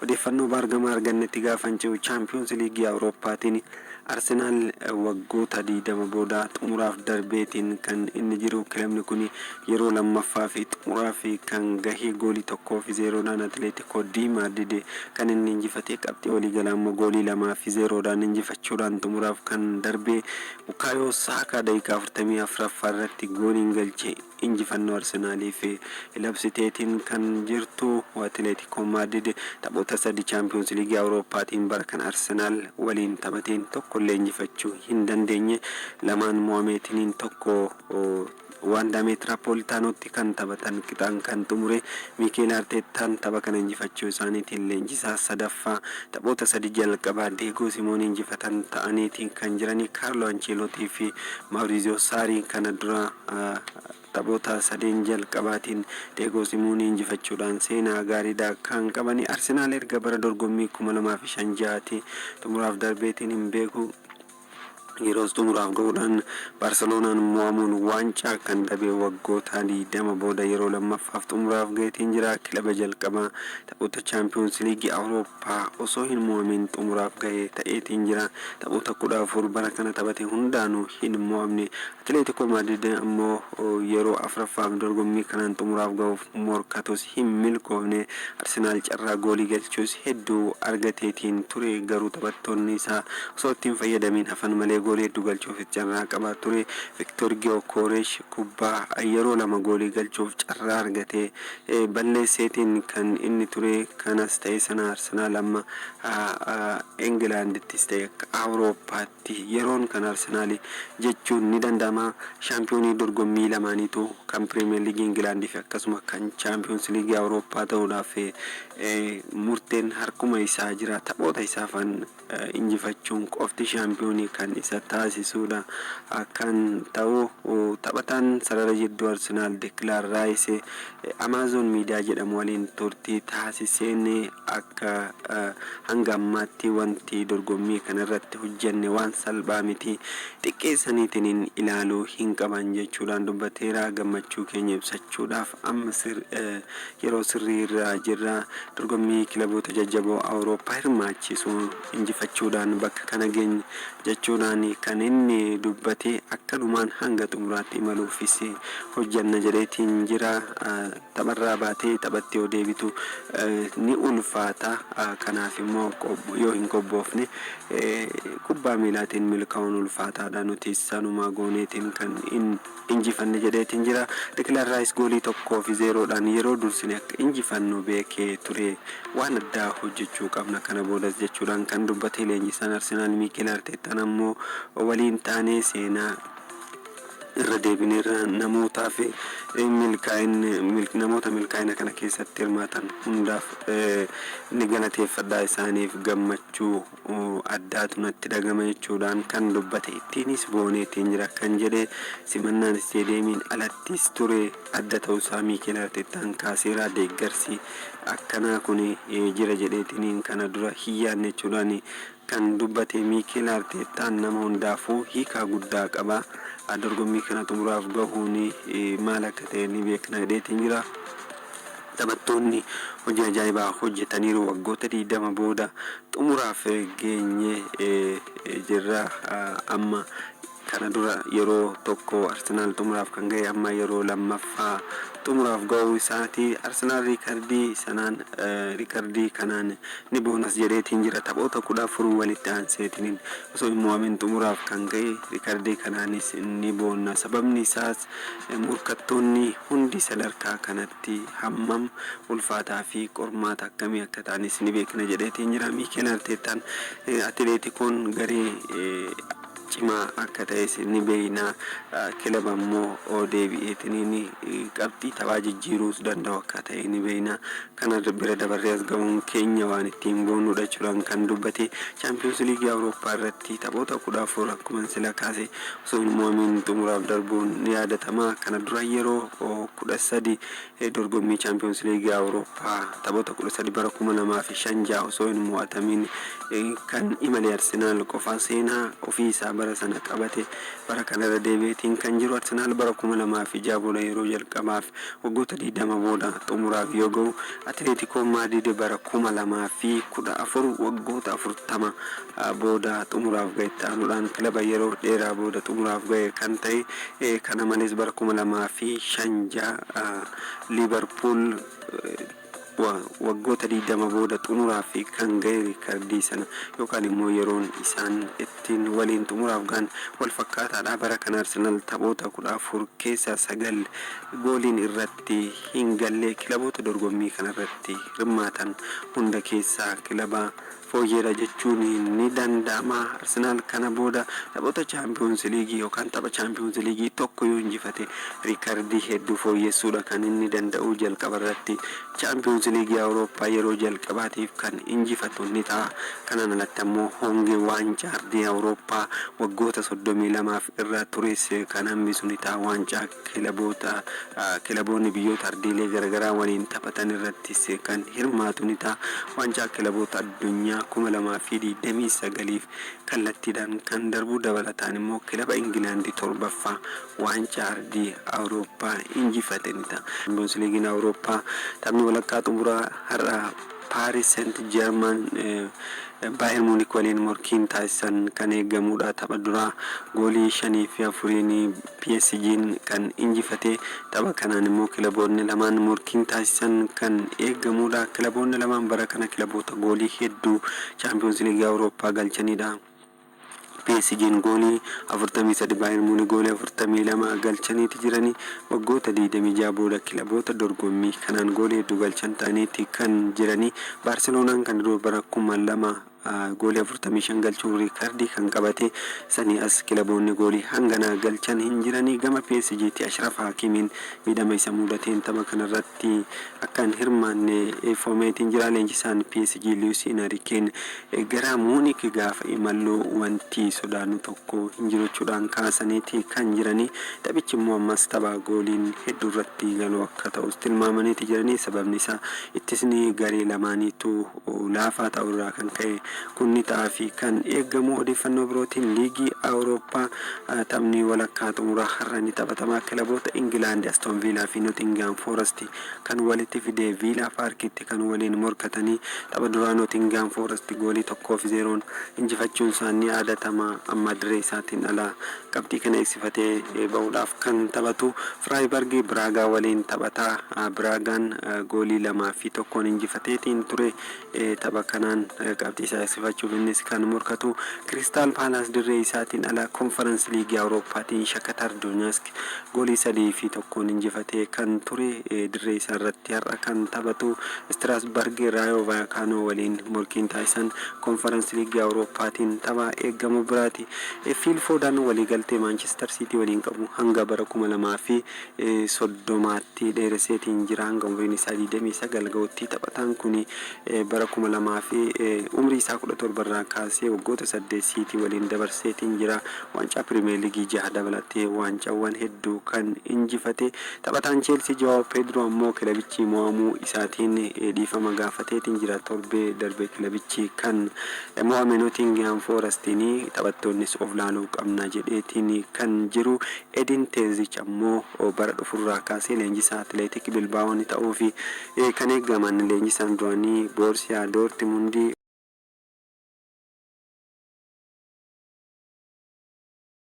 Odeeffannoo baargamaa argannetti gaafan ce'u, Chaampiyoons Liigii Awurooppaatiin Arsenaal waggoota 20 booda xumuraaf darbeetiin kan inni jiru. Kilabni kun yeroo lammaffaa fi xumuraaf kan gahee goolii 1-0dhaan Atileetikoo Di Maadrid kan inni injifate. Qabxii waliigalaa immoo goolii 2-0dhaan injifachuudhaan xumuraaf kan darbe. Bukaayoo Saakaa daqiiqaa 44ffaa irratti gooliin galche injifannoo Arsenaaliif labsiteetiin kan jirtu. Atileetikoo Maadrid taphoota sadi Chaampiyoons Liigii Awurooppaatiin bara kan Arsenaal waliin taphateen tokkollee injifachuu hin dandeenye. Lamaan mo'ameetiniin, tokko Waandaa Meetiraapoolitaanootti kan taphatan qixaan kan xumure. Miikeel Arteettaan tapha kana injifachuu isaaniitiin leenjisaa sadaffaa taphoota sadi jalqabaa Deegoo Simoonii injifatan ta'aniitiin kan jiranii. Kaarloo Ancheelotii fi Maawuriziyoo Saarii kana dura taphoota sadeen jalqabaatiin Deegoo Simoonii injifachuudhaan seenaa gaariidha kan qabani. Arsenaal erga bara dorgommii 2005 ja'aati xumuraaf darbeetiin hin beeku. Yeroos xumuraaf gahuudhaan Baarseloonaan mo'amuun waancaa kan dhabe waggoota 20 booda yeroo lammaffaaf xumuraaf gaheetiin jira. Kilaba jalqabaa taphoota Chaampiyoons Liigii Awurooppaa osoo hin mo'amin xumuraaf gahe ta'eetiin jira. Taphoota 14 bara kana taphate hundaanuu hin mo'amne. Atileetikoo Maadrid ammoo yeroo afuraffaaf dorgommii kanaan xumuraaf gahuuf morkatus hin milkoofne. Arsenaal carraa goolii galchuus hedduu argateetiin ture, garuu taphattoonni isaa osoo itti hin fayyadamiin hafan malee goolii hedduu galchuufis carraa qaba ture. Viktoor Giyokooresh kubbaa yeroo lama goolii galchuuf carraa argate balleesseetiin kan inni ture. Kanas ta'e sana, Arsenaal amma Ingilaandittis ta'e akka Awurooppaatti yeroon kan Arsenaali jechuun ni danda'ama. Shaampiyoonii dorgommii lamaaniitu, kan Piriimiyer Liigii Ingilaandii fi akkasuma kan Chaampiyoons Liigii Awurooppaa ta'uudhaaf murteen harkuma isaa jira. Taphoota isaafan injifachuun qofti shaampiyoonii kan isa taasisuudha kan ta'u. Taphataan sarara jidduu Arsenaal Dekilaan Raayis Amaazon Miidiyaa jedhamu waliin turtii taasiseen, akka hanga ammaatti wanti dorgommii kanarratti hojjenne waan salphaa miti, xiqqeessaniitiin ilaaluu hin qaban jechuudhaan dubbateera. Gammachuu keenya ibsachuudhaaf amma yeroo sirrii irra jirra. Dorgommii kilaboota jajjaboo Awurooppaa hirmaachisuu injifachuudhaan bakka kana geenye jechuudhaan kan inni dubbate. Akkanumaan hanga xumuraatti imaluufis hojjanna jedheetiin jira. Tapharraa baatee taphatti yoo deebitu ni ulfaata. Kanaaf immoo yoo hin qophoofne kubbaa miilaatiin milkaa'uun ulfaataadha. Nuti sanuma gooneetiin kan injifanne jedheetiin jira. Dikilaan Raayis goolii 1-0dhaan yeroo dursine akka injifannu beekee ture. Waan addaa hojjechuu qabna kana boodas jechuudhaan kan dubbate. Leenjisaan Arsenaal Miikeel Arteettaan ammoo, waliin taanee seenaa irra deebineerra, namootaa fi namoota milkaa'ina kana keessatti hirmaatan hundaaf ni galateeffadha, isaaniif gammachuu addaatu natti dhagama jechuudhaan kan dubbate. Ittiinis booneetiin jira kan jedhe. Simannaan isteediyeemiin alattis ture adda ta'uusaa Miikeel Arteettaan kaaseera. Deeggarsi akkanaa kun jira jedheetiin kana dura hin yaadne jechuudhaan kan dubbate Miikeel Arteettaan, nama hundaafuu hiikaa guddaa qaba. Dorgommii kana xumuraaf gahuun maal akka ta'e ni beekna jedheetiin jira. Taphattoonni hojii ajaa'ibaa hojjetaniiru. Waggoota 20 booda xumuraaf geenye jirra. Amma kana dura yeroo tokko Arsenaal xumuraaf kan gahe, amma yeroo lammaffaa xumuraaf gahuu isaati. Arsenaal riikardii sanaan, riikardii kanaan ni boonas jedheetiin jira. Taphoota 14 walitti aanseetiin osoo hin mo'amin xumuraaf kan gahe, riikardii kanaanis ni boonna. Sababni isaas morkattoonni hundi sadarkaa kanatti hammam ulfaataa fi qormaata akkamii akka ta'anis ni beekna jedheetiin jira. Miikeel Arteettaan Atileetikoon garee cimaa akka ta'es ni beekna. Kilaba immoo deebi'eetiin qabxii taphaa jijjiiruus danda'u akka ta'e ni beekna. Kana bira dabarree as gahuun keenya waan ittiin boonnudha jechuudhaan kan dubbate. Chaampiyoons Liigii Awurooppaa irratti taphoota 14 akkuma sila kaase osoo hin mo'amiin xumuraaf darbuun ni yaadatama. Kana dura yeroo 13 dorgommii Chaampiyoons Liigii Awurooppaa taphoota 13 bara 2005 6 osoo hin mo'atamiin kan imale Arsenaal qofa. Seenaa ofii isaa bara sana qabate bara kana irra deebi'eetiin kan jiru. Arsenaal bara 2006 booda yeroo jalqabaaf waggoota 20 booda xumuraaf yoo ga'u, Atileetikoo Maadriid bara 2014 waggoota 40 booda xumuraaf ga'e. Itti aanuudhaan kilaba yeroo dheeraa booda xumuraaf ga'e kan ta'e. Kana malees bara 2005 6 Liivarpuul waggoota 20 booda xumuraaf kan ga'e riikardii sana yookaan immoo yeroon isaan ittiin waliin xumuraaf ga'an wal fakkaataadha. Bara kana Arsenaal taphoota 14 keessaa 9 gooliin irratti hin galle kilaboota dorgommii kanarratti hirmaatan hunda keessaa kilaba fooyyeedha jechuun ni danda'ama. Arsenaal kana booda taphoota Chaampiyoons Liigii yookaan tapha Chaampiyoons Liigii tokko yoo injifate riikardii hedduu fooyyessuudha kan inni danda'u. Jalqaba irratti Chaampiyoons Liigii Awurooppaa yeroo jalqabaatiif kan injifatu ni ta'a. Kanaan alatti ammoo hongee waancaa ardii Awurooppaa waggoota 32f irra tures kan hambisu ni ta'a. Waancaa kilaboota kilaboonni biyyoota ardiilee garaagaraa waliin taphatan irrattis kan hirmaatu ni ta'a. Waancaa kilaboota addunyaa 2029f kallattiidhaan kan darbu, dabalataan immoo kilaba Ingilaandii torbaffaa waancaa ardii Awurooppaa injifate ni ta'a. Chaampiyoons Liigiin Awurooppaa taphni walakkaa xumuraa har'a Paaris Seent Jeermaan Baayern Muunik waliin morkiin taasisan kan eegamudha. Tapha duraa goolii 5 fi 4n PSG'n kan injifate. Tapha kanaan immoo kilaboonni lamaan morkiin taasisan kan eegamudha. Kilaboonni lamaan bara kana kilaboota goolii hedduu Chaampiyoons Liigii Awurooppaa galchanidha. PSG'n goolii 43, Baayern Muunik goolii 42 galchaniiti jiranii. Waggoota 26 booda kilaboota dorgommii kanaan goolii hedduu galchan ta'aniiti kan jiranii. Baarseloonaan kan dura bara 2000 goolii 45 galchuun riikardii kan qabate, sanii as kilaboonni goolii hangana galchan hin jiranii. Gama PSG'tti Ashraf Hakimiin miidhama isa mudateen tapha kanarratti akka hin hirmaanne ifoomeetiin jira. Leenjisaan PSG Luis Enriqueen gara Muunik gaafa imallu wanti sodaannu tokko hin jiru jechuudhaan kaasaniiti kan jiranii. Taphichi immoo ammas tapha gooliin hedduu irratti galuu akka ta'us tilmaamaniiti jiranii. Sababni isaa ittisni garee lamaaniitu laafaa ta'u irraa kan ka'e kun ni ta'aa fi kan eegamu. Odeeffannoo birootiin, Liigii Awurooppaa taphni walakkaa xumuraa har'a ni taphatama. Kilaboota Ingilaand Aston Villaa fi Nottingham Forest kan walitti fidee Viilaa Paarkitti kan waliin morkatanii. Tapha duraa Nottingham Forest goolii 1 fi 0n injifachuun isaa ni yaadatama. Amma dirree isaatiin ala qabxii kana eegsifatee bahuudhaaf kan taphatu. Firaayibarg Biraagaa waliin taphataa. Biraagaan goolii 2 fi 1n injifateetiin ture. Tapha kanaan qabxii isaa eegsifachuuf innis kan morkatu. Kiristaal Paalaas dirree isaatiin ala Konferensi Liigii Awurooppaatiin Shakatar Doonyask goolii 3 fi 1n injifatee kan ture. Dirree isaa irratti har'a kan taphatu Istiraasbarg Raayoo Vaayakaanoo waliin morkiin taasisan Konferensi Liigii Awurooppaatiin tapha eegamu biraati. Fiil Foodaan waliigaltee Maanchestar Siitii waliin qabu hanga bara 2030tti dheeresseetiin jira. Hanga umriin isaa 29 ga'utti. Taphataan kun bara 2000 fi umrii isaa 17 irraa kaasee waggoota 8 Siitii waliin dabarseetiin jira. Waancaa Pirimeer Liigii jaha dabalatee waancaawwan hedduu kan injifate. Taphataan Cheelsii Joao Pedro ammoo kilabichi mo'amuu isaatiin dhiifama gaafateetiin jira. Torbee darbe kilabichi kan mo'ame Nottingham Forestiin, taphattoonnis of laaluu qabna jedheetiin kan jiru. Edin Teerzich ammoo bara dhufurraa kaasee leenjisaa Atileetik Bilbaa'oo ni ta'uu fi kan eegaman. Leenjisaan duraanii Boorsiyaa Doortimundii.